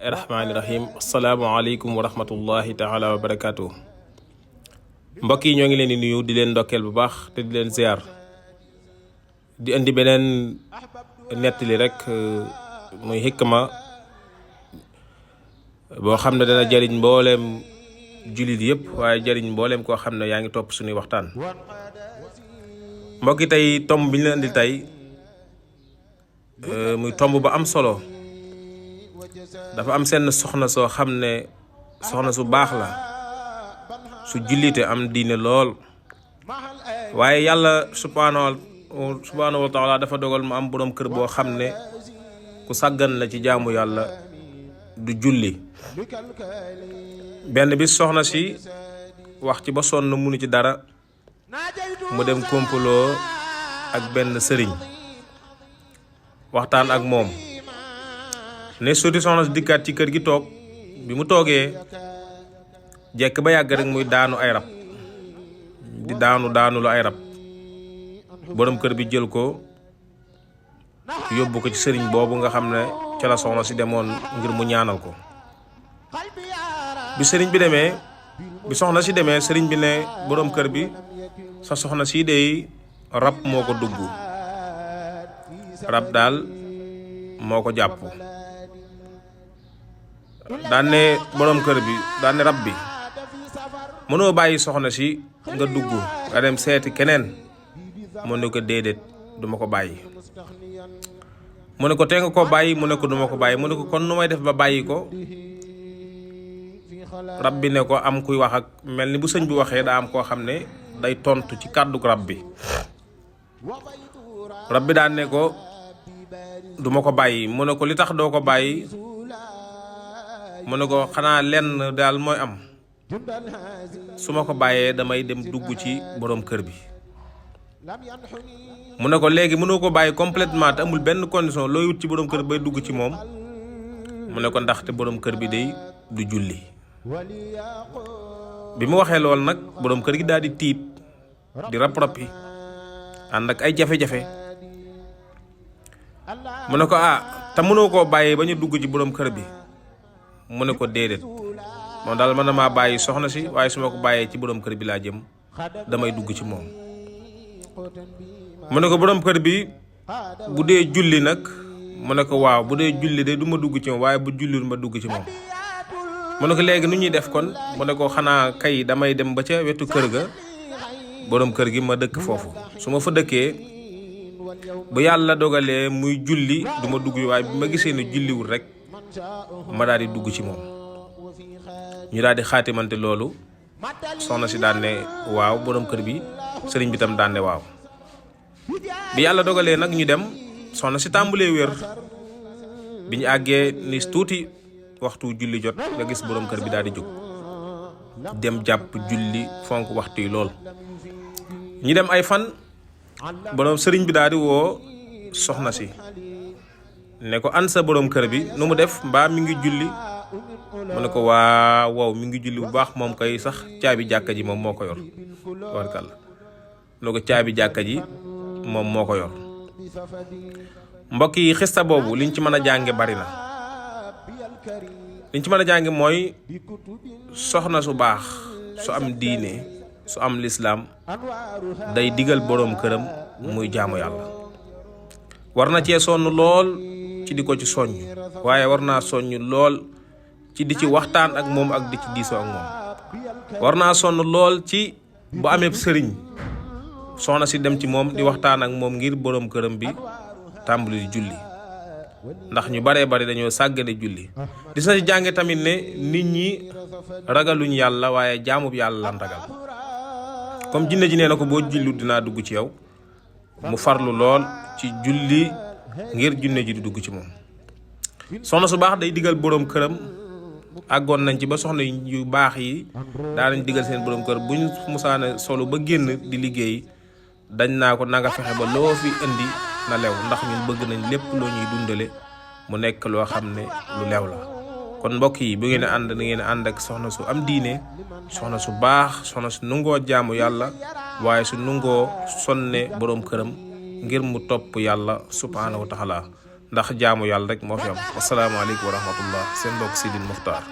rahmaani rahim asalaamaaleykum wa rahmatullahi taala wa barakaatu. Mbokk yi ñoo ngi leen di nuyu di leen ndokkeel bu baax te di leen ziar di indi beneen nettali rek muy xikma boo xam ne dana jariñ mbooleem jullit yëpp waaye jariñ mbooleem koo xam ne yaa ngi topp suñuy waxtaan. mbokk yi tey tomb bi ñu leen indil tey muy tomb ba am solo. dafa am seen soxna soo xam ne soxna su baax la su jullite am diine lool waaye yàlla subhaanahu wa taala dafa dogal mu am boroom kër boo xam ne ku sàggan la ci jaamu yàlla du julli. benn bis soxna si wax ci ba sonn munu ci dara mu dem kompaloo ak benn sëriñ waxtaan ak moom ne suuti soxna si dikkaat ci kër gi toog bi mu toogee jekk ba yàgg rek muy daanu ay rab di daanu lu ay rab borom kër bi jël ko yóbbu ko ci sëriñ boobu nga xam ne ca la soxna si demoon ngir mu ñaanal ko. bi soxna si demee sëriñ bi ne borom kër bi sa soxna si dey rab moo ko dugg rab daal moo ko jàpp. daan ne borom kër bi daan ne rab bi mënoo bàyyi soxna si nga dugg nga dem seeti keneen mu ne ko déedéet duma ko bàyyi. mu ne ko tee nga ko bàyyi mu ne ko duma ko bàyyi mu ne ko kon nu may def ba bàyyi ko. rab bi ne ko am kuy wax ak mel ni bu sëñ bi waxee daa am koo xam ne day tontu ci kàddu rab bi. rab bi daan ne ko duma ko bàyyi mu ne ko li tax doo ko bàyyi mu ne ko xanaa lenn daal mooy am su ma ko bàyyee damay dem dugg ci borom kër bi. mu ne ko léegi mënoo ko bàyyi complètement te amul benn condition looy wut ci borom kër bay dugg ci moom mu ne ko ndaxte borom kër bi day du julli. bi mu waxee lool nag borom kër gi daal di tiit di rap-rapi ànd ak ay jafe-jafe. mu ne ko te mënoo koo bàyyi ba ñu dugg ci borom kër bi mu ne ko déedéet moom daal mën na maa bàyyi soxna si waaye su ma ko bàyyee ci borom kër bi laa jëm damay dugg ci moom. mu ne ko borom kër bi bu dee julli nag mu ne ko waaw bu dee julli de du ma dugg ci moom waaye bu jullil ma dugg ci moom. mu ne ko léegi nu ñuy def kon mu ne ko xanaa kay damay dem ba ca wetu kër ga borom kër gi ma dëkk foofu su ma fa dëkkee bu yàlla dogalee muy julli du ma dugg waaye bi ma gisee ne julliwul rek ma daal di dugg ci moom. ñu daal di xaatimante loolu soxna si daan ne waaw borom kër bi sëriñ bi tam daan ne waaw. bi yàlla dogalee nag ñu dem soxna si tàmbalee wér bi ñu àggee ni tuuti waxtu julli jot nga gis borom kër bi daal di jóg dem jàpp julli fonk waxtu yi lool. ñu dem ay fan borom sëriñ bi daal di woo soxna si ne ko an sa borom kër bi nu mu def mbaa mi ngi julli mu ne ko waaw mi ngi julli bu baax moom kay sax caabi jàkka ji moom moo ko yor warkalla mu ne ko caabi jàkka ji moom moo ko yor. mbokk yi xista boobu liñ ci mën a jànge bari na. liñ ci mën a jànge mooy soxna su baax su am diine su am lislaam day digal boroom këram muy jaamu yàlla. war na cee sonn lool ci di ko ci soññ waaye war naa soññ lool ci di ci waxtaan ak moom ak di ci diisoo ak moom. war naa sonn lool ci bu amee sëriñ soxna si dem ci moom di waxtaan ak moom ngir boroom këram bi tàmbali di julli ndax ñu baree bari dañoo sàggane julli. gis na ci jànge tamit ne nit ñi ragaluñ yàlla waaye jaamub yàlla lan ragal. comme jinne ji nee na ko boo jullu dinaa dugg ci yow mu farlu lool ci julli ngir jinne ji di dugg ci moom. soxna su baax day digal boroom këram àggoon nañ ci ba soxna yu baax yi daanañ digal seen boroom kër buñ musaana solo ba génn di liggéey dañ naa ko nanga fexe ba loo fi indi na lew ndax ñun bëgg nañ lépp loo ñuy dundale mu nekk loo xam ne lu lew la. kon mbokk yi bu ngeen ànd na ngeen ànd ak soxna su am diine soxna su baax soxna su nungoo jaamu yàlla waaye su nungoo sonne boroom këram ngir mu topp yàlla subhaanahu wa taala ndax jaamu yàlla rek moo fi am. asalaamaaleykum wa rahmatullah seen mbokk Sidil Muxtaar.